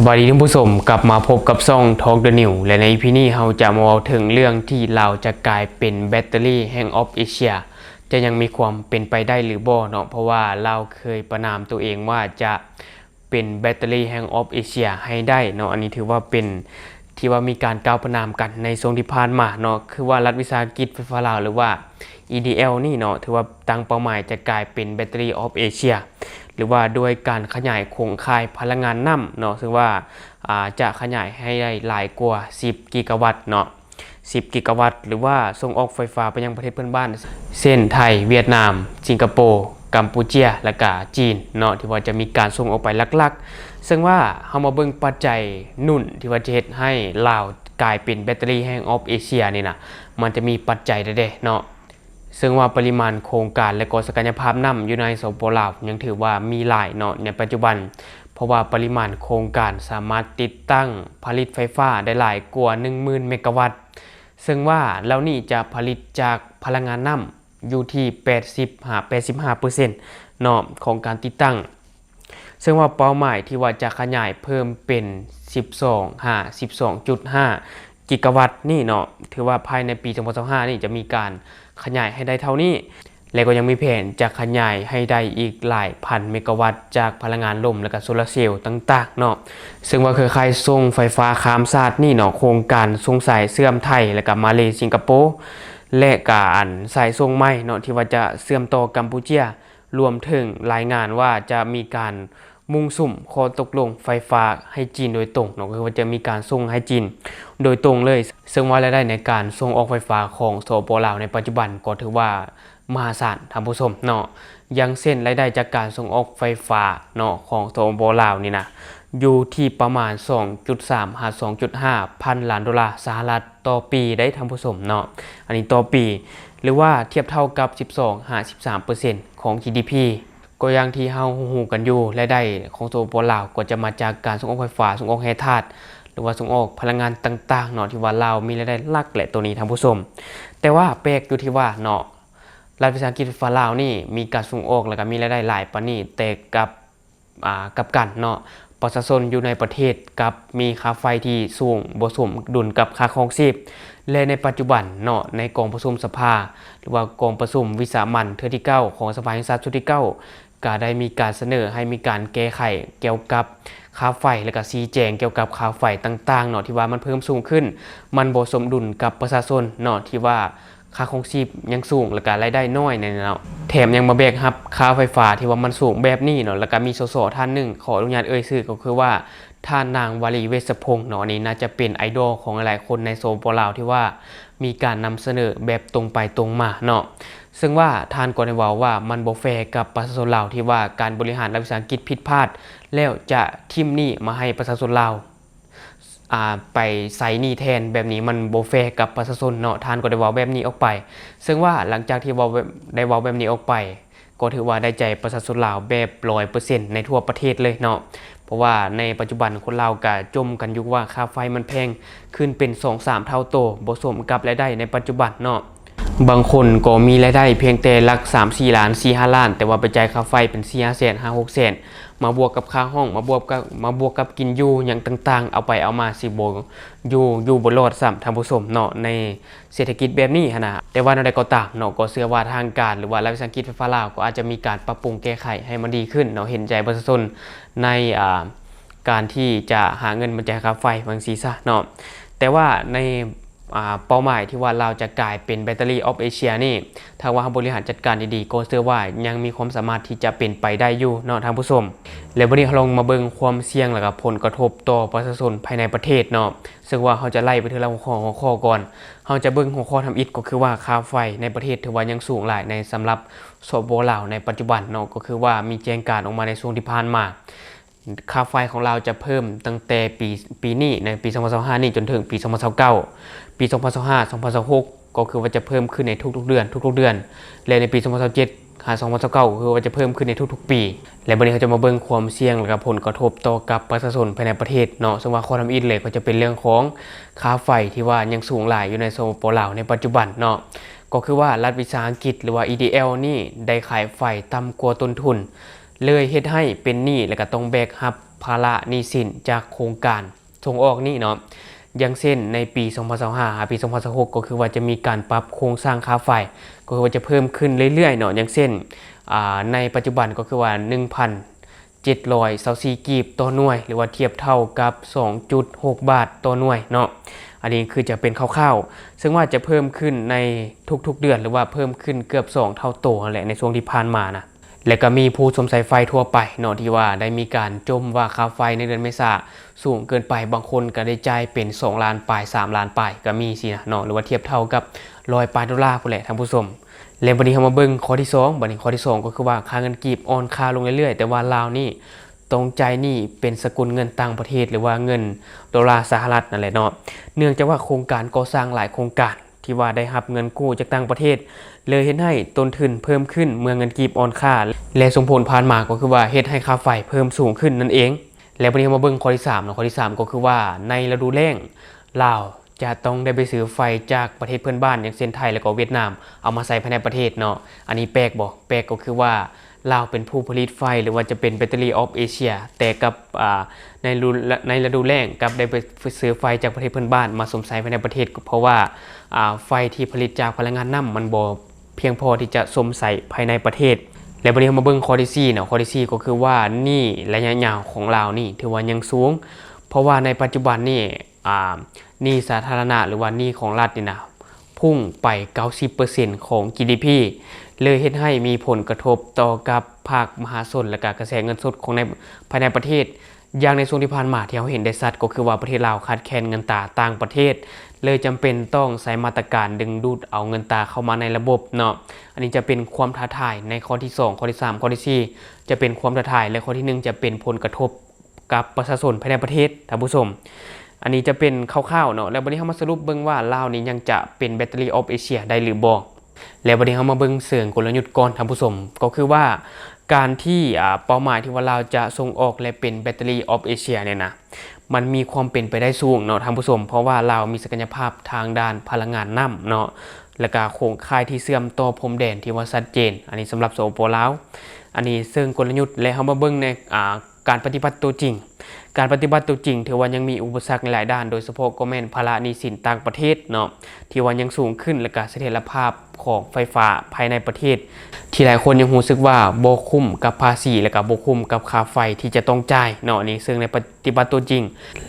ສະບາຍດີທ່ານຜູ້ຊົມ, ກັບມາພົບກັບຊ່ອງ Talk the News ແລະ ໃນ ອີ ພີ ນີ້ເຮົາຈະມາເວົ້າເຖິງເລື່ອງທີ່ລາວຈະກາຍເປັນແບັດເຕີຣີແຫ່ງອອບເອເຊຍ ຈະຍັງມີຄວາມເປັນໄປໄດ້ຫຼືບໍ່ເນາະ, ເພາະວ່າລາວເຄີຍປະນາມຕົວເອງວ່າຈະ ເປັນແບັດເຕີຣີແຫ່ງອອບເອເຊຍໃຫ້ໄດ້ເນາະ. ອັນນີ້ຖືວ່າເປັນທີ່ວ່າມີການກ່າວປະນາມກັນໃນຊ່ວງທີ່ຜ່ານມາເນາະ, ຄືວ່າລັດວິສາຫະກິດໄຟຟ້າລາວ ຫຼືວ່າ EDL ນີ້ເນາະ ຖືວ່າຕັ້ງເປົ້າໝາຍຈະກາຍເປັນແບັດເຕີຣີອອບເອເຊຍ ຫຼືວ່າດ້ວຍການຂະຫຍາຍໂຄງຂ່າຍພະລັງງານນ້ຳເນາະ, ເຊິ່ງວ່າ ອາ ຈະຂະຫຍາຍໃຫ້ໄດ້ຫຼາຍກວ່າສິບກິກາວັດເນາະ. ສິບກິກາວັດ ຫຼືວ່າສົ່ງອອກໄຟຟ້າໄປຍັງປະເທດເພື່ອນບ້ານ ເຊັ່ນ ໄທ, ຫວຽດນາມ, ສິງກະໂປ, ກຳປູເຈຍ ແລະກະຈີນເນາະ ທີ່ວ່າຈະມີການສົ່ງອອກໄປຫຼັກໆ. ເຊິ່ງວ່າເຮົາມາເບິ່ງປັດໄຈໜູນທີ່ວ່າຈະເຮັດໃຫ້ລາວກາຍເປັນແບັດເຕີຣີແຫ່ງອອບເອເຊຍນີ້ນະ, ມັນຈະມີປັດໄຈໃດແດ່ເນາະ. ເຊິ່ງວ່າປະລິມານໂຄງການ ແລະກໍສັກກະຍະພາບນ້ຳຢູ່ໃນ ສປປ ລາວ ຍັງຖືວ່າມີຫຼາຍເນາະໃນປັດຈຸບັນ, ເພາະວ່າປະລິມານໂຄງການສາມາດຕິດຕັ້ງຜະລິດໄຟຟ້າໄດ້ຫຼາຍກວ່າໜຶ່ງໝື່ນເມກາວັດ, ເຊິ່ງວ່າເຫຼົ່ານີ້ຈະຜະລິດຈາກພະລັງງານນ້ຳຢູ່ທີ່ແປດສິບຫາແປດສິບຫ້າເປີເຊັນເນາະ ຂອງການຕິດຕັ້ງ. ເຊິ່ງວ່າເປົ້າໝາຍທີ່ວ່າຈະຂະຫຍາຍເພີ່ມເປັນສິບສອງຫາສິບສອງຈຸດຫ້າກິກາວັດນີ້ເນາະ, ຖືວ່າພາຍໃນປີສອງພັນຊາວຫ້ານີ້ຈະມີການຂະຫຍາຍໃຫ້ໄດ້ເທົ່ານີ້ ແລະກໍຍັງມີແຜນຈະຂະຫຍາຍໃຫ້ໄດ້ອີກຫຼາຍພັນເມກາວັດຈາກພະລັງງານລົມ ແລະກະໂຊລາເຊວຕ່າງໆເນາະ. ເຊິ່ງວ່າເຄືອຂ່າຍສົ່ງໄຟຟ້າຂ້າມຊາດນີ້ເນາະ, ໂຄງການສົ່ງສາຍເຊື່ອມໄທ ແລະກະມາເລ, ສິງກະໂປ ແລະກະອັນສາຍສົ່ງໃໝ່ເນາະ ທີ່ວ່າຈະເຊື່ອມຕໍ່ກຳປູເຈຍ ລວມເຖິງລາຍງານວ່າຈະມີການມຸ່ງສຸມຂໍ້ຕົກລົງໄຟຟ້າໃຫ້ຈີນໂດຍຕົງເນາະ, ກໍຄືວ່າຈະມີການສົ່ງໃຫ້ຈີນໂດຍຕົງເລີຍ. ເຊິ່ງວ່າລາຍໄດ້ໃນການສົ່ງອອກໄຟຟ້າຂອງ ສປປ ລາວ ໃນປັດຈຸບັນກໍຖືວ່າມະຫາສານທ່ານຜູ້ຊົມເນາະ. ຢ່າງເຊັ່ນ ລາຍໄດ້ຈາກການສົ່ງອອກໄຟຟ້າເນາະ ຂອງ ສປປ ລາວ ນີ້ນະ ຢູ່ທີ່ປະມານສອງຈຸດສາມຫາສອງຈຸດຫ້າພັນລ້ານໂດລາສະຫະລັດຕໍ່ປີເດ້ທ່ານຜູ້ຊົມເນາະ, ອັນນີ້ຕໍ່ປີ ຫຼືວ່າທຽບເທົ່າກັບສິບສອງຫາສິບສາມເປີເຊັນຂອງ ຈີດີພີ. ກໍຢ່າງທີ່ເຮົາຮູ້ໆກັນຢູ່, ລາຍໄດ້ຂອງ ສປປ ລາວ ກໍຈະມາຈາກການສົ່ງອອກໄຟຟ້າ, ສົ່ງອອກແຮ່ທາດ ຫຼືວ່າສົ່ງອອກພະລັງງານຕ່າງໆເນາະ ທີ່ວ່າລາວມີລາຍໄດ້ຫຼັກແຫຼະໂຕນີ້ທ່ານຜູ້ຊົມ. ແຕ່ວ່າແປກຢູ່ທີ່ວ່າເນາະ, ລັດວິສາຫະກິດໄຟຟ້າລາວນີ້ມີການສົ່ງອອກ ແລ້ວກໍມີລາຍໄດ້ຫຼາຍປານນີ້, ແຕ່ກັບ ອາ ກັບກັນເນາະ, ປະຊາຊົນຢູ່ໃນປະເທດກັບມີຄ່າໄຟທີ່ສູງ ບໍ່ສົມດຸນກັບຄ່າຄອງຊີບ. ແລະ ໃນປັດຈຸບັນເນາະ, ໃນກອງປະຊຸມສະພາ ຫຼືວ່າກອງປະຊຸມວິສາມັນເທື່ອທີເກົ້າຂອງສະພາແຫ່ງຊາດຊຸດທີເກົ້າ ກໍໄດ້ມີການສະເໜີໃຫ້ມີການແກ້ໄຂກ່ຽວກັບຄ່າໄຟ ແລະກະຊີ້ແຈງກ່ຽວກັບຄ່າໄຟຕ່າງໆເນາະ ທີ່ວ່າມັນເພີ່ມສູງຂຶ້ນ, ມັນບໍ່ສົມດຸນກັບປະຊາຊົນເນາະ ທີ່ວ່າຄ່າຄອງຊີບຍັງສູງ ແລະກະລາຍໄດ້ນ້ອຍແນ່ເນາະ, ແຖມຍັງມາແບກຮັບຄ່າໄຟຟ້າທີ່ວ່າມັນສູງແບບນີ້ເນາະ. ແລະກະມີ ສສ ທ່ານໜຶ່ງ, ຂໍອະນຸຍາດເອີ່ຍຊື່ ກໍຄືວ່າທ່ານນາງ ວາລີ ເວດສະພົງເນາະ, ອັນນີ້ໜ້າຈະເປັນໄອດອລຂອງຫຼາຍໆຄົນໃນ ສປປ ລາວ ທີ່ວ່າມີການນຳສະເໜີແບບຕົງໄປຕົງມາເນາະ. ເຊິ່ງວ່າທ່ານກໍໄດ້ເວົ້າວ່າມັນບໍ່ແຟກັບປະຊາຊົນລາວ ທີ່ວ່າການບໍລິຫານລັດວິສາຫະກິດຜິດພາດ ແລ້ວຈະຖິ້ມໜີ້ມາໃຫ້ປະຊາຊົນລາວ ອາ ໄປໃຊ້ໜີ້ແທນ, ແບບນີ້ມັນບໍ່ແຟກັບປະຊາຊົນເນາະ, ທ່ານກໍໄດ້ເວົ້າແບບນີ້ອອກໄປ. ເຊິ່ງວ່າຫຼັງຈາກທີ່ເວົ້າແບບ ໄດ້ເວົ້າແບບນີ້ອອກໄປ ກໍຖືວ່າໄດ້ໃຈປະຊາຊົນລາວແບບຮ້ອຍເປີເຊັນໃນທົ່ວປະເທດເລີຍເນາະ, ເພາະວ່າໃນປັດຈຸບັນຄົນລາວກະຈົ່ມກັນຢູ່ວ່າຄ່າໄຟມັນແພງຂຶ້ນເປັນສອງສາມເທົ່າໂຕ, ບໍ່ສົມກັບລາຍໄດ້ໃນປັດຈຸບັນເນາະ. ບາງຄົນກໍມີລາຍໄດ້ພຽງແຕ່ຫຼັກສາມສີ່ລ້ານ ສີ່ຫ້າລ້ານ, ແຕ່ວ່າໄປຈ່າຍຄ່າໄຟເປັນສີ່ຫ້າແສນ ຫ້າຫົກແສນ, ມາບວກກັບຄ່າຫ້ອງ, ມາບວກກັບ ມາບວກກັບກິນຢູ່ຫຍັງຕ່າງໆ, ເອົາໄປເອົາມາຊິບໍ່ຢູ່ ຢູ່ບໍ່ລອດຊ້ຳທ່ານຜູ້ຊົມເນາະ ໃນເສດຖະກິດແບບນີ້ຫັ້ນນະ. ແຕ່ວ່າແນວໃດກໍຕາມເນາະ, ກໍເຊື່ອວ່າທາງການ ຫຼືວ່າລັດວິສາຫະກິດໄຟຟ້າລາວ ກໍອາດຈະມີການປັບປຸງແກ້ໄຂໃຫ້ມັນດີຂຶ້ນເນາະ, ເຫັນໃຈປະຊາຊົນໃນ ອາ ການທີ່ຈະຫາເງິນມາຈ່າຍຄ່າໄຟວ່າຈັ່ງຊີ້ຊະເນາະ. ແຕ່ວ່າໃນ ອາ ເປົ້າໝາຍທີ່ວ່າລາວຈະກາຍເປັນ battery of Asia ນີ້, ຖ້າວ່າເຮົາບໍລິຫານຈັດການດີໆ ກໍເຊື່ອວ່າຍັງມີຄວາມສາມາດທີ່ຈະເປັນໄປໄດ້ຢູ່ເນາະທ່ານຜູ້ຊົມ. ແລ້ວບັດນີ້ເຮົາລອງມາເບິ່ງຄວາມສ່ຽງ ແລ້ວກໍຜົນກະທົບຕໍ່ປະຊາຊົນພາຍໃນປະເທດເນາະ, ເຊິ່ງວ່າເຮົາຈະໄລ່ໄປເທື່ອລະຫົວຂໍ້ ຫົວຂໍ້ກ່ອນ. ເຮົາຈະເບິ່ງຫົວຂໍ້ທຳອິດ ກໍຄືວ່າຄ່າໄຟໃນປະເທດຖືວ່າຍັງສູງຫຼາຍໃນສຳລັບ ສປປ ລາວ ໃນປັດຈຸບັນເນາະ, ກໍຄືວ່າມີແຈ້ງການອອກມາໃນຊ່ວງທີ່ຜ່ານມາ. ຄ່າໄຟຂອງລາວຈະເພີ່ມຕັ້ງແຕ່ປີ ປີນີ້ ໃນປີສອງພັນຊາວຫ້ານີ້ ຈົນເຖິງປີສອງພັນຊາວເກົ້າ, ປີສອງພັນຊາວຫ້າ ສອງພັນຊາວຫົກ ກໍຄືວ່າຈະເພີ່ມຂຶ້ນໃນທຸກໆເດືອນ ທຸກໆເດືອນ ແລະ ໃນປີສອງພັນຊາວເຈັດຫາສອງພັນຊາວເກົ້າ ກໍຄືວ່າຈະເພີ່ມຂຶ້ນໃນທຸກໆປີ. ແລະ ບັດນີ້ເຮົາຈະມາເບິ່ງຄວາມສ່ຽງ ແລະ ກໍຜົນກະທົບຕໍ່ກັບປະຊາຊົນພາຍໃນປະເທດເນາະ, ເຊິ່ງວ່າຂໍ້ທຳອິດເລີຍກໍຈະເປັນເລື່ອງຂອງຄ່າໄຟທີ່ວ່າຍັງສູງຫຼາຍຢູ່ໃນ ສປປ ລາວ ໃນປັດຈຸບັນເນາະ, ກໍຄືວ່າລັດວິສາຫະກິດ ຫຼືວ່າ EDL ນີ້ໄດ້ຂາຍໄຟຕ່ຳກວ່າຕົ້ນທຶນ ເລີຍເຮັດໃຫ້ເປັນໜີ້ ແລະ ກໍຕ້ອງແບກຮັບ ພາລະໜີ້ສິນຈາກໂຄງການສົ່ງອອກນີ້ເນາະ. ຢ່າງເຊັ່ນໃນປີສອງພັນຊາວຫ້າຫາປີສອງພັນຊາວຫົກ ກໍຄືວ່າຈະມີການປັບໂຄງສ້າງຄ່າໄຟ ກໍຄືວ່າຈະເພີ່ມຂຶ້ນເລື້ອຍໆເນາະ. ຢ່າງເຊັ່ນ ອ່າ ໃນປັດຈຸບັນກໍຄືວ່າໜຶ່ງພັນເຈັດຮ້ອຍຊາວສີ່ກີບຕໍ່ໜ່ວຍ ຫຼືວ່າທຽບເທົ່າກັບສອງຈຸດຫົກບາດຕໍ່ໜ່ວຍເນາະ. ອັນນີ້ຄືຈະເປັນຄ່າວໆ ເຊິ່ງວ່າຈະເພີ່ມຂຶ້ນໃນທຸກໆເດືອນ ຫຼືວ່າເພີ່ມຂຶ້ນເກືອບສອງເທົ່າໂຕຫັ້ນແຫຼະ ໃນຊ່ວງທີ່ຜ່ານມານະ. ແລະກໍມີຜູ້ຊົມໃຊ້ໄຟທົ່ວໄປເນາະ ທີ່ວ່າໄດ້ມີການຈົ່ມວ່າຄ່າໄຟໃນເດືອນເມສາສູງເກີນໄປ, ບາງຄົນກໍໄດ້ຈ່າຍເປັນສອງລ້ານປາຍ ສາມລ້ານປາຍກໍມີຊີ້ນະເນາະ ຫຼືວ່າທຽບເທົ່າກັບຮ້ອຍປາຍໂດລາພຸ້ນແຫຼະທ່ານຜູ້ຊົມ. ແລະບັດນີ້ເຮົາມາເບິ່ງຂໍ້ທີສອງ, ບັດນີ້ຂໍ້ທີສອງກໍຄືວ່າຄ່າເງິນກີບອ່ອນຄ່າລົງເລື້ອຍໆ ແຕ່ວ່າລາວນີ້ຕ້ອງຈ່າຍໜີ້ເປັນສະກຸນເງິນຕ່າງປະເທດ ຫຼືວ່າເງິນໂດລາສະຫະລັດນັ້ນແຫຼະເນາະ. ເນື່ອງຈາກວ່າໂຄງການກໍ່ສ້າງຫຼາຍໂຄງການ ທີ່ວ່າໄດ້ຮັບເງິນກູ້ຈາກຕ່າງປະເທດ ເລີຍເຮັດໃຫ້ຕົ້ນທຶນເພີ່ມຂຶ້ນເມື່ອເງິນກີບອ່ອນຄ່າ ແລະສົ່ງຜົນຜ່ານມາກໍຄືວ່າເຮັດໃຫ້ຄ່າໄຟເພີ່ມສູງຂຶ້ນນັ້ນເອງ. ແລະບັດນີ້ເຮົາມາເບິ່ງຂໍ້ທີສາມເນາະ, ຂໍ້ທີສາມກໍຄືວ່າໃນລະດູແລ້ງ ລາວຈະຕ້ອງໄດ້ໄປຊື້ໄຟຈາກປະເທດເພື່ອນບ້ານ ຢ່າງເຊັ່ນໄທ ແລະກໍຫວຽດນາມ ເອົາມາໃຊ້ພາຍໃນປະເທດເນາະ. ອັນນີ້ແປກບໍ່? ແປກກໍຄືວ່າ ລາວເປັນຜູ້ຜະລິດໄຟ ຫຼືວ່າຈະເປັນ Battery of Asia ແຕ່ກັບ ອ່າ ໃນລະດູ ໃນລະດູແລ້ງກັບໄດ້ໄປຊື້ໄຟຈາກປະເທດເພື່ອນບ້ານມາຊົມໃຊ້ພາຍໃນປະເທດ ກໍເພາະວ່າ ອ່າ ໄຟທີ່ຜະລິດຈາກພະລັງງານນ້ຳມັນບໍ່ພຽງພໍທີ່ຈະຊົມໃຊ້ພາຍໃນປະເທດ. ແລະບັດນີ້ເຮົາມາເບິ່ງຂໍ້ທີສີ່ເນາະ, ຂໍ້ທີສີ່ກໍຄືວ່າໜີ້ໄລຍະຍາວຂອງລາວນີ້ຖືວ່າຍັງສູງ ເພາະວ່າໃນປັດຈຸບັນນີ້ ອ່າ ໜີ້ສາທາລະນະ ຫຼືວ່າໜີ້ຂອງລັດນີ້ນະ ພຸ່ງໄປເກົ້າສິບເປີເຊັນຂອງ ຈີດີພີ ເລີຍເຮັດໃຫ້ມີຜົນກະທົບຕໍ່ກັບພາກມະຫາຊົນ ແລະກະກະແສເງິນສົດຂອງໃນ ພາຍໃນປະເທດ. ຢ່າງໃນຊ່ວງທີ່ຜ່ານມາທີ່ເຮົາເຫັນໄດ້ຊັດ ກໍຄືວ່າປະເທດລາວຂາດແຄນເງິນຕາຕ່າງປະເທດ ເລີຍຈຳເປັນຕ້ອງໃຊ້ມາດຕະການດຶງດູດເອົາເງິນຕາເຂົ້າມາໃນລະບົບເນາະ. ອັນນີ້ຈະເປັນຄວາມທ້າທາຍໃນຂໍ້ທີສອງ, ຂໍ້ທີສາມ, ຂໍ້ທີສີ່ ຈະເປັນຄວາມທ້າທາຍ ແລະຂໍ້ທີໜຶ່ງຈະເປັນຜົນກະທົບ ກັບປະຊາຊົນພາຍໃນປະເທດ ທ່ານຜູ້ຊົມ. ອັນນີ້ຈະເປັນຄ່າວໆເນາະ. ແລ້ວບັດນີ້ເຮົາມາສະຫຼຸບເບິ່ງວ່າລາວນີ້ຍັງຈະເປັນ Battery of Asia ໄດ້ຫຼືບໍ່? ແລ້ວບັດນີ້ເຮົາມາເບິ່ງເຊີງກົນລະຍຸດກ່ອນ ທ່ານຜູ້ຊົມ, ກໍຄືວ່າການທີ່ ອ່າ ເປົ້າໝາຍທີ່ວ່າລາວຈະສົ່ງອອກ ແລະ ເປັນ Battery of Asia ນີ້ນະ ມັນມີຄວາມເປັນໄປໄດ້ສູງເນາະ ທ່ານຜູ້ຊົມ, ເພາະວ່າລາວມີສັກກະຍະພາບທາງດ້ານພະລັງງານນ້ຳເນາະ ແລະກະໂຄງຂ່າຍທີ່ເຊື່ອມຕໍ່ພົມແດນທີ່ວ່າຊັດເຈນ. ອັນນີ້ສຳລັບ ສປປ ລາວ. ອັນນີ້ເຊີງກົນລະຍຸດ ແລະ ເຮົາມາເບິ່ງໃນ ອ່າ ການປະຕິບັດຕົວຈິງ. ການປະຕິບັດຕົວຈິງຖືວ່າຍັງມີອຸປະສັກໃນຫຼາຍດ້ານ, ໂດຍສະເພາະກໍແມ່ນພາລະໜີ້ສິນຕ່າງປະເທດເນາະ ທີ່ວ່າຍັງສູງຂຶ້ນ ແລະກະສະຖຽນລະພາບຂອງໄຟຟ້າພາຍໃນປະເທດ ທີ່ຫຼາຍຄົນຍັງຮູ້ສຶກວ່າບໍ່ຄຸ້ມກັບພາສີ ແລະກະບໍ່ຄຸ້ມກັບຄ່າໄຟທີ່ຈະຕ້ອງຈ່າຍເນາະ. ອັນນີ້ເຊິ່ງໃນປະຕິບັດຕົວຈິງ.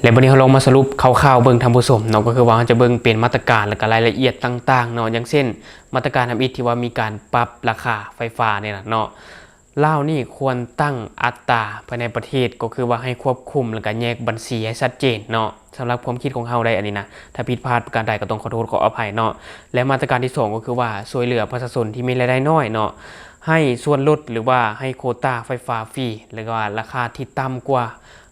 ແລະບັດນີ້ເຮົາລອງມາສະຫຼຸບຄ່າວໆເບິ່ງ ທ່ານຜູ້ຊົມເນາະ, ກໍຄືວ່າເຮົາຈະເບິ່ງເປັນມາດຕະການ ແລະກະລາຍລະອຽດຕ່າງໆເນາະ. ຢ່າງເຊັ່ນ ມາດຕະການທຳອິດທີ່ວ່າມີການປັບລາຄາໄຟຟ້ານີ້ນະເນາະ. ລາວນີ້ຄວນຕັ້ງອັດຕາພາຍໃນປະເທດ ກໍຄືວ່າໃຫ້ຄວບຄຸມ ແລະກະແຍກບັນຊີໃຫ້ຊັດເຈນເນາະ. ສຳລັບຄວາມຄິດຂອງເຮົາໄດ໋ ອັນນີ້ນະ ຖ້າຜິດພາດປະການໃດກໍຕ້ອງຂໍໂທດຂໍອະໄພເນາະ. ແລະມາດຕະການທີສອງ ກໍຄືວ່າຊ່ວຍເຫຼືອປະຊາຊົນທີ່ມີລາຍໄດ້ນ້ອຍເນາະ, ໃຫ້ສ່ວນລົດ ຫຼືວ່າໃຫ້ໂຄຕາໄຟຟ້າຟຣີ ຫຼືວ່າລາຄາທີ່ຕ່ຳກວ່າ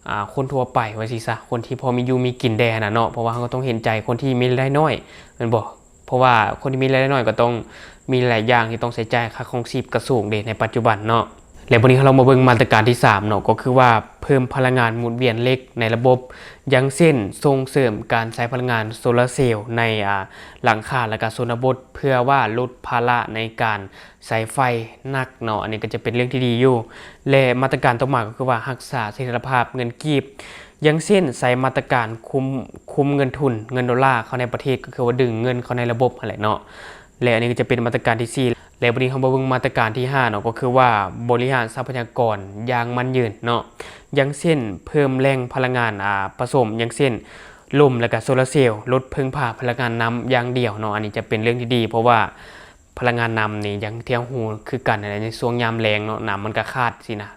ອ່າ ຄົນທົ່ວໄປວ່າຊີ້ຊະ, ຄົນທີ່ພໍມີຢູ່ມີກິນແດ່ຫັ້ນນະເນາະ. ເພາະວ່າເຮົາກໍຕ້ອງເຫັນໃຈຄົນທີ່ມີລາຍໄດ້ນ້ອຍ ແມ່ນບໍ່? ເພາະວ່າຄົນທີ່ມີລາຍໄດ້ໜ້ອຍກໍຕ້ອງມີຫຼາຍຢ່າງທີ່ຕ້ອງໃຊ້ຈ່າຍ, ຄ່າຄອງຊີບກໍສູງເດໃນປັດຈຸບັນເນາະ. ແລະ ບັດນີ້ເຮົາລອງມາເບິ່ງມາດຕະການທີສາມເນາະ, ກໍຄືວ່າເພີ່ມພະລັງງານໝູນວຽນເຫຼັກໃນລະບົບ, ຢ່າງເຊັ່ນ ສົ່ງເສີມການໃຊ້ພະລັງງານໂຊລາເຊວໃນ ອ່າ ຫຼັງຄາ ແລະ ກະຊົນນະບົດ ເພື່ອວ່າຫຼຸດພາລະໃນການໃຊ້ໄຟໜັກເນາະ. ອັນນີ້ກໍຈະເປັນເລື່ອງທີ່ດີຢູ່. ແລະ ມາດຕະການຕໍ່ມາກໍຄືວ່າຮັກສາສະຖຽນລະພາບເງິນກີບ, ຢ່າງເຊັ່ນ ໃຊ້ມາດຕະການຄຸມ ຄຸມເງິນທຶນ ເງິນໂດລາເຂົ້າໃນປະເທດ ກໍຄືວ່າດຶງເງິນເຂົ້າໃນລະບົບຫັ້ນແຫຼະເນາະ. ແລະ ອັນນີ້ກໍຈະເປັນມາດຕະການທີສີ່. ແລະ ບັດນີ້ເຮົາມາເບິ່ງມາດຕະການທີຫ້າເນາະ, ກໍຄືວ່າບໍລິຫານຊັບພະຍາກອນຢ່າງໝັ້ນຍືນເນາະ, ຢ່າງເຊັ່ນ ເພີ່ມແຫຼ່ງພະລັງງານ ອາ ປະສົມ ຢ່າງເຊັ່ນ ລົມ ແລະກະໂຊລາເຊວ, ລົດເພິ່ງພາພະລັງງານນ້ຳຢ່າງດຽວເນາະ. ອັນນີ້ຈະເປັນເລື່ອງທີ່ດີ ເພາະວ່າ ພະລັງງານນ້ຳນີ້ ຢ່າງທີ່ເຮົາຮູ້ຄືກັນຫັ້ນແຫຼະ, ໃນຊ່ວງຍາມແລ້ງເນາະ ນ້ຳມັນກະຂາດຊີ້ນະ,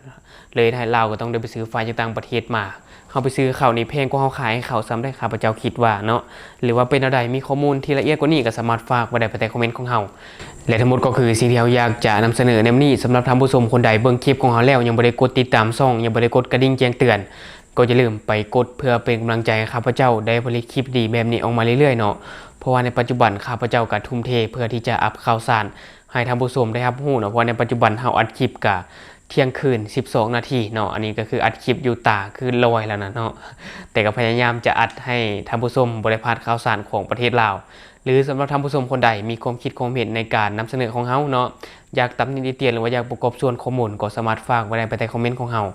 ເລີຍເຮັດໃຫ້ລາວກໍຕ້ອງໄດ້ໄປຊື້ໄຟຈາກຕ່າງປະເທດມາ. ເຮົາໄປຊື້ເຂົ້ານີ້ແພງກວ່າເຮົາຂາຍໃຫ້ເຂົາຊ້ຳເດ ຂ້າພະເຈົ້າຄິດວ່າເນາະ. ຫຼືວ່າເປັນແນວໃດ ມີຂໍ້ມູນທີ່ລະອຽດກວ່ານີ້ ກໍສາມາດຝາກໄວ້ໄດ້ພາຍໃຕ້ຄອມເມັນຂອງເຮົາ. ແລະ ທັງໝົດກໍຄືສິ່ງທີ່ເຮົາຢາກຈະນຳສະເໜີໃນມື້ນີ້. ສຳລັບທ່ານຜູ້ຊົມຄົນໃດເບິ່ງຄລິບຂອງເຮົາແລ້ວ ຍັງບໍ່ໄດ້ກົດຕິດຕາມຊ່ອງ, ຍັງບໍ່ໄດ້ກົດກະດິ່ງແຈ້ງເຕືອນ, ກໍຢ່າລືມໄປກົດເພື່ອເປັນກຳລັງໃຈໃຫ້ຂ້າພະເຈົ້າໄດ້ຜະລິດຄລິບດີແບບນີ້ອອກມາເລື້ອຍໆເນາະ. ເພາະວ່າໃນປັດຈຸບັນຂ້າພະເຈົ້າກໍທຸ່ມເທເພື່ອທີ່ຈະອັບຂ່າວສານໃຫ້ທ່ານຜູ້ຊົມໄດ້ຮັບຮູ້ເນາະ. ເພາະວ່າໃນປັດຈຸບັນເຮົາອັດຄລິບກະທ່ຽງຄືນສິບສອງນາທີເນາະ, ອັນນີ້ກໍຄືອັດຄລິບຢູ່ຕາຄືລອຍແລ້ວນະເນາະ. ແຕ່ກໍພະຍາຍາມຈະອັດໃຫ້ທ່ານຜູ້ຊົມບໍ່ໄດ້ພາດຂ່າວສານຂອງປະເທດລາວ. ຫຼືສຳລັບທ່ານຜູ້ຊົມຄົນໃດມີຄວາມຄິດຄວາມເຫັນໃນການນຳສະເໜີຂອງເຮົາເນາະ ຢາກຕຳໜິຕິຕຽນ ຫຼືວ່າຢາກປະກອບສ່ວນຂໍ້ມູນ ກໍສາມາດຝາກໄວ້ໄດ້ພາຍໃຕ້ຄອມເມັນຂອງເຮົາ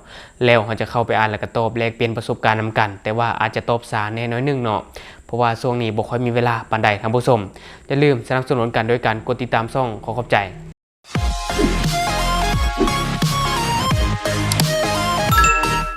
ແລ້ວເຮົາຈະເຂົ້າໄປອ່ານ ແລະກະຕອບແລກປ່ຽນປະສົບການນຳກັນ, ແຕ່ວ່າອາດຈະຕອບຊ້າແດ່ໜ້ອຍໜຶ່ງເນາະ ເພາະວ່າຊ່ວງນີ້ບໍ່ຄ່ອຍມີເວລາປານໃດທ່ານຜູ້ຊົມ. ຢ່າລືມສະໜັບສະໜູນກັນໂດຍການກົດຕິດຕາມຊ່ອງ. ຂໍຂອບໃຈ.